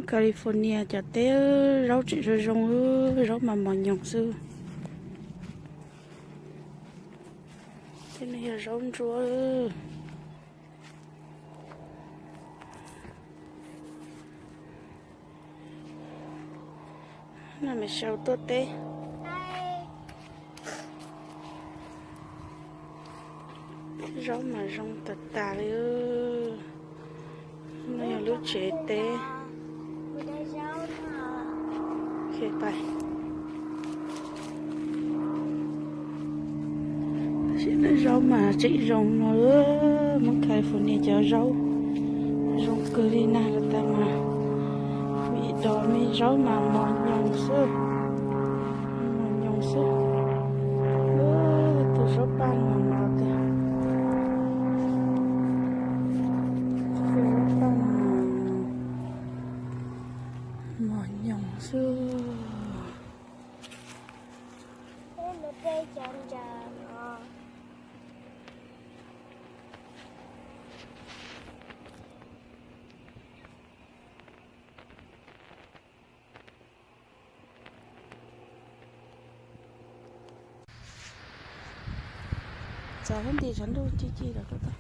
California cov teb zaub tseem zoo zoo, zaub mas mos nyoos xwb. Tej no yog zaub ntsuab. No mas sau tuaj teb. Zaub mas zoo tas tas li. No yog lub tsev teb. Tab sis zaub mas tseem zoo no, Hmoob California cov zaub zoo kawg li na, los tas mas me dos me zaub mas mos nyoos xwb, mos nyoos xwb. Tus zaub paj no mas tiag, tus zaub paj no mos nyoos xwb. Txav nti tshav ntuj ci ci los rau tag.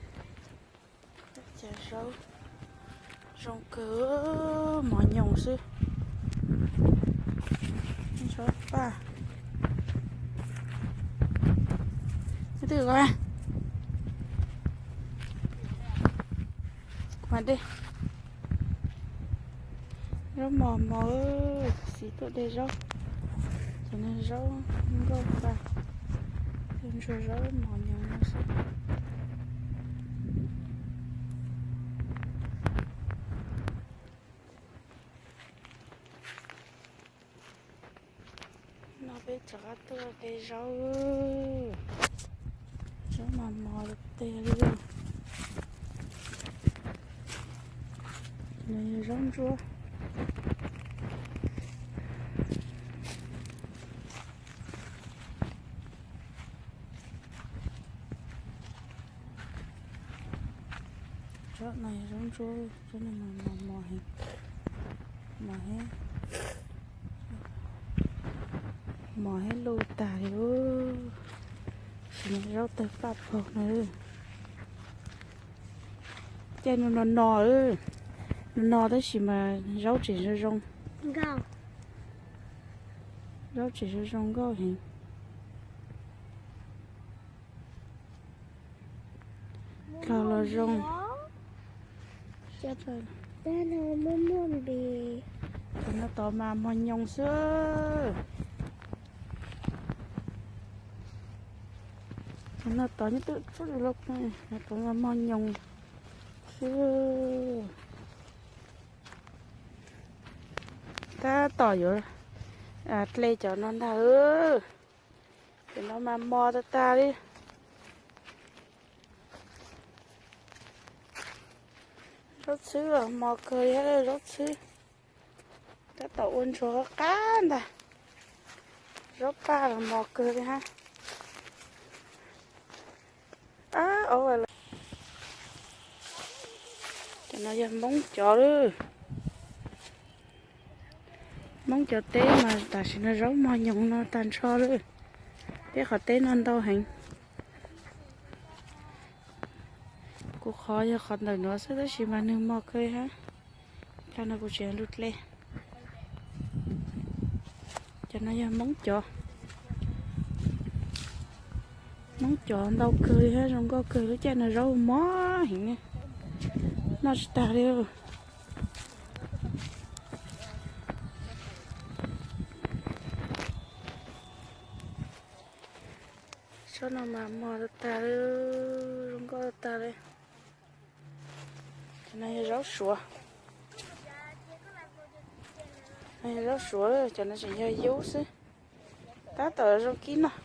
Cas zaub zoo kawg, mos nyoos xwb. Zaub paj. Twg ko mas de. Zaub mos mos, xis tuaj de zaub. Cov no zaub nkauj paj, ntsuag zaub mos nyoos no xwb. No peb rov qab tuaj de zaub, zaub mas mos tiag li. No yog zaub ntsuab. Tsob no yog zaub ntsuab, tsob no mas mos mos heev, mos heev, mos heev luj tag li. Sim no zaub tawg paj paug no. Caij no no no, no no tab sis mas zaub tseem zoo zoo. Zaub tseem zoo zoo nkauj heev. Dlhau los zoo. Cov no tod mas mos nyoos xwb. Cov no tod nyob twb tsuj lug, tod mas mos nyoos xwb. Tab tom yuav hle cov no ntag. Cov no mas mos tag tag li. Zaub txhwb los mos kawg li, zaub txhwb tab tom ua ntsuag qab ntag. Zaub paj los mos kawg li hab. Cov no yog Hmoob cov lawm. Hmoob cov teb mas tam sim no zaub mos nyoos no tag nrho lawm. Peb qhov teb no ntau heev. Kuv qhov yog qhov ntawm no xwb tab sis mas nws mos kawg hab. Tag no kuv tseem lug dle. Cov no yog Hmoob cov. Hmoob cov ntau kawg li hab, zoo nkauj kawg, lub caij no zaub mos heev, noj tsis tag li. Tsob no mas mos tag li, zoo nkauj tag li. Cov no yog zaub suav. No yog zaub suav, cov no tseem yog yub xwb. Tab tom zoo kib noj.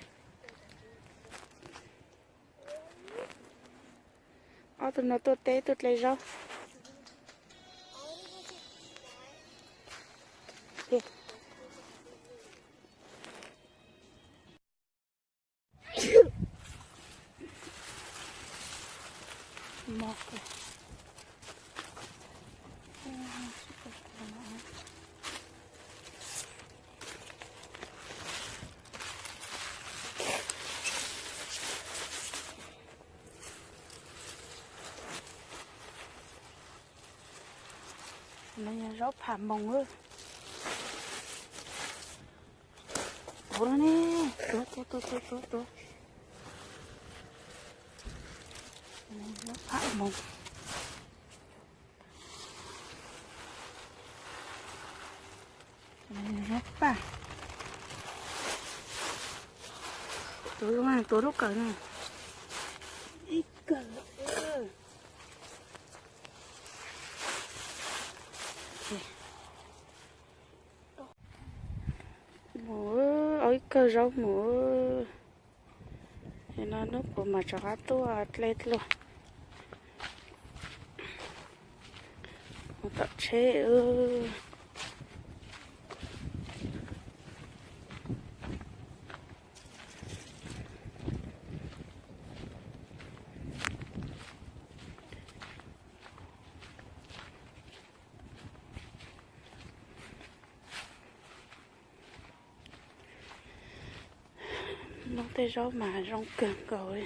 Ob tug no tuaj teb tuaj dle zaub. No yog zaub pham moos. Tuav no ne, tuav, tuav, tuav, tuav, tuav, tuav. Zaub pham moos. Zaub paj. Tuav, tuav lub kawm na. Ib kawm. Mus, ua ib kawm zaub mus. No hnub puas mas rov qab tuaj dle dlua mus tom tsheb. Noj tej zaub mas zoo kawg nkaus li.